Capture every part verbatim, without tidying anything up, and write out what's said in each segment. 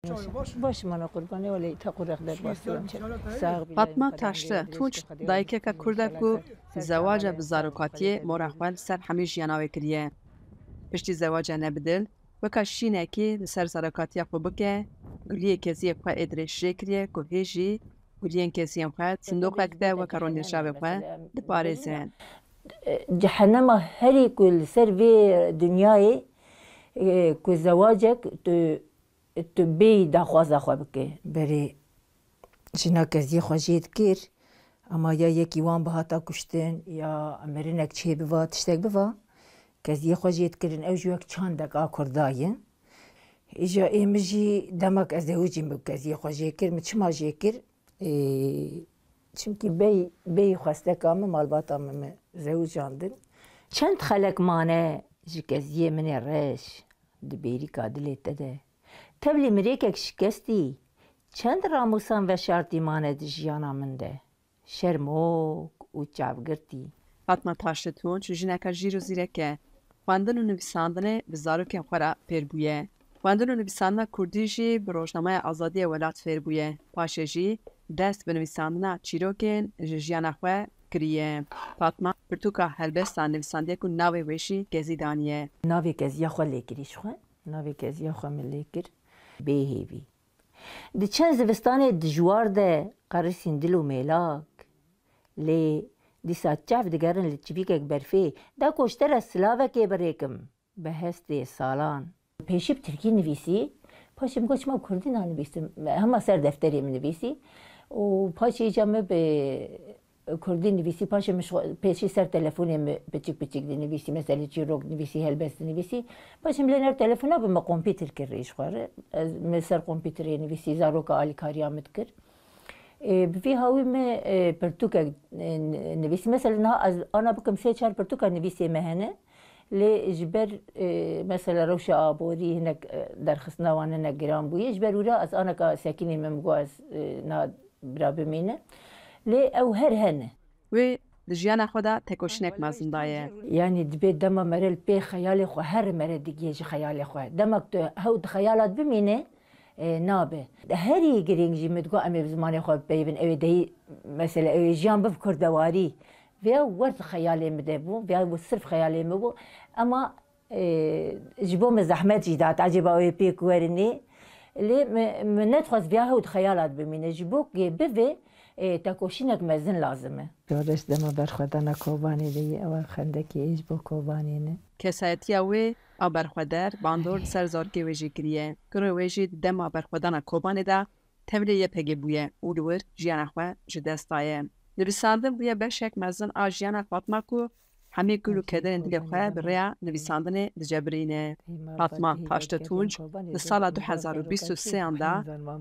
Baş mana qurbanê welê te qurek der bastı. Sağ bil. Fatma Taşlı Tunç dayikeke Kurd e ku zewaca bi zarokatiyê mora xwe li ser hemî jiyana wê kiriye. Piştî zewaca ne bi dil, weka şînekî li ser zarokatiya xwe bike, guliyê keziyê xwe ê dirêj jê kiriye ku hê jî guliyên keziyên xwe sindoqek de weka rûnişavê xwe diparêze. Cehenema herî ku li ser vê dinyayê, e, ku zewacek tu, tu bêyî daxwaza xwe bike. Berê jina keziyê xwe jê dikir, ama ya yekî wan bihata kuştin, ya mirinek çê biva, tiştek biva, keziyê xwe jê dikirin, ew ji wek çandek a Kurda ye. Îja ê min jî demek ez zewicîm bi keziyê xwe jê kir, min çima jê kir? Ê, çimkî bey, bey xwesteka min, malbata min, min zewicandin. Çend xelek mane ji keziyê min ê reş di bêrîka dilê te de. Tevlî mirêkek şikestî, çend ramûsan veşartî mane di jiyana min de. Şermok û çavgirtî. Fatma Taşlı Tunç jineke jîr û zîrek e. Xwendin û nivîsandinê bi zarokên xwe re fêr bûye. Xwendin û nivîsandina kurdî jî bi Rojnameya Azadiyê Welat fêr bûye. Paşê jî dest bi nivîsandina çîrokên ji jiyana xwe kiriye. Fatma pirtûka helbesta nivîsandiye ku navê wê jî Kezî daniye. Navê keziya xwe lê kirî ji xwe. Navê keziya xwe min lê kir. Bêhêvî. Di çend zivistanê dijwar de qerisîn dil û mêlak. Lê dîsa çav digerin li çivîkek berfê, da ku ji te re silavekê birêkim, bi hestê salan. Pêşî bi tirkî nivîsî, paşê min got, çima bi kurdî nanivîsim? Hema ser defterê min nivîsî. Û paşê îca min bi kurdî nivîsî, paşê min ji xwe, pêşî ser telefonê min piçik piçik dinivîsî, meselê çîrok dinivîsî, helbest dinivîsî. Paşê min lê ner telefona bi min kompîtir kir rê ji xwe re. Ez, min ser kompîtirê nivîsî, zaroka alîkariya min dikir. Ê, bi vî hawî min, ê, pirtûkek, ê, nivîsî. Mesela niha ez ana bikim sê çar pirtûka nivîsê me hene. Lê ji ber, ê, mesela rewşa aborî hinek, ê, derxistina wan hinek giran bûye. Ji ber wira ez aneka sekînê min got ez, ê, niha bira bimîne. Lê ew her hene. Wê di jiyana xwe de tekoşînek mezin daye. Yanî dibê dema mere li pê xeyalê xwe, her mere digiye ji xeyalê xwe. Demek tu hew di xeyalat bimîne, e, nabe. Herî girîng jî min digot em ê bi zimanê xwe bipeyivin, ew ê dehî, mesela ew ê jiyan bibe kurdewarî. Vêya wer di xeyalê min de bû, vêya sirf xeyalê min bû. Ema Ê, ji bo min zehmet jî dihat, ecêba ew ê pêk werinê. Lê mi-, min nedixwest viya hew di xeyalat bimîne. Ji bo ku bivê, ê, tekoşînek mezin lazim e. Şoreş dema berxwedana Kobanê de yê, ew xendekê ê ji bo Kobanê ne. Kesayetiya wê a berxweder bandor li ser zarokê wê jî kiriye. Kurê wê jî di dema berxwedana Kobanê de tevlê Y P G bûye û li wir jiyana xwe ji dest daye. Nivîsandin bûye beşek mezin a jiyana Fatma ku hemî kul û kederên dilê xwe bi rêya nivîsandinê dicebirîne. Fatma Taşlı Tunç di sala du hezar û bîst û sêyan de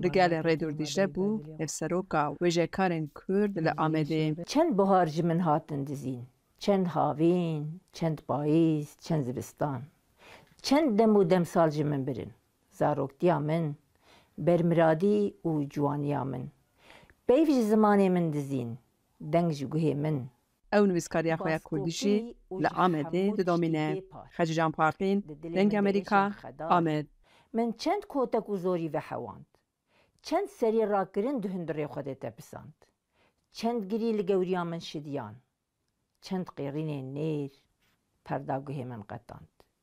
li gelê Rêdûr Dîcle bû hevseroka wêjekarên Kurd li Amedê. Çend buhar ji min hatin dizîn, çend havîn, çend payîz, çend zivistan. Çend dem û demsal ji min birin. Zaroktiya min, bermiradî û ciwaniya min. Peyv ji zimanê min dizîn, deng ji guhê min. Ew nivîskariya xwe ya kurdî jî li Amedê didomîne. Xecîcan Parfîn, Dengê Amerîka, Amed. Min çend kotek û zorî vehewand. Çend serî rakirin di hundirê xwe de tepisand. Çend girî li gewriya min şidiyan. Çend qêrînên nêr perda guhê min qetand.